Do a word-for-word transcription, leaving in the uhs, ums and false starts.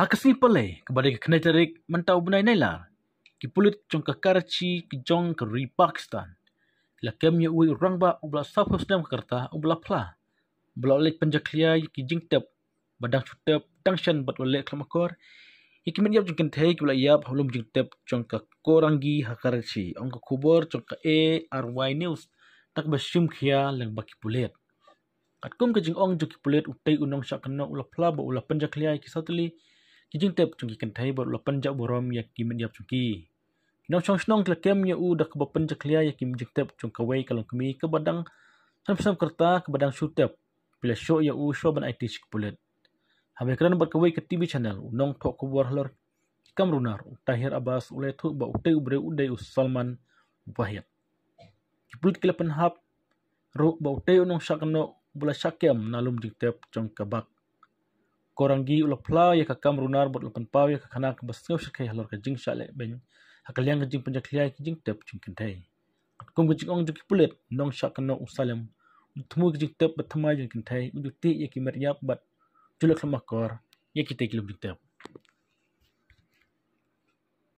Ha ka sngi Palei, kaba dei ka khyndai tarik mynta u bnai Nailar, ki pulit jong ka Karachi ki jong ka ri Pakistan ki la kem ïa uwei u rangbah uba la sawphew snem ka rta uba la phla, uba la leit pynjakhlia ïa ki jingtep ba dang shu tep, dang shen bad u la leh khlem akor ïa ki met ïap jong ki kynthei kiba la ïap ha lum jingtep jong ka Korangi ha Karachi, ong ka khubor jong ka A R Y News da kaba shim khia lyngba ki pulit. Katkum ka jingong jong ki pulit, utei u nongshah kynnoh u la phla ba u la pynjakhlia ïa ki saw tylli ki jingtep jong ki kynthei bad u la pynjah burom ïa ki met ïap jong ki. Ki nongshong shnong ki la kem ïa u da kaba pynjakhlia ïa ki jingtep jong kawei ka longkmie kaba dang san phew snem ka rta kaba dang shu tep. Phi la shoh ïa u shuwa ban aiti sha ki pulit. Haba ïakren bad kawei ka T V channel, u nongthoh khubor halor ki kam runar, u Tahir Abbas, u la ïathuh ba utei u briew u dei u Salman Wahid. Ki pulit ki la pynhap ruh ba utei u nongshah kynnoh uba la shah kem na lum jingtep jong ka Bak Korangi u la phla ïa ka kam runar bad u la pynpaw ïa ka khana kaba sngew shyrkhei halor ka jingshah leh beiñ ha ka liang ka jingpynjakhlia ïa ki jingtep jong ki kynthei. Katkum ka jingong jong ki pulit, u nongshah kynnoh u Salem u thmu ïa ki jingtep ba thymmai jong ki kynthei, u ju tih ïa ki met ïap bad ju leh khlem akor ïa kitei ki lum jingtep.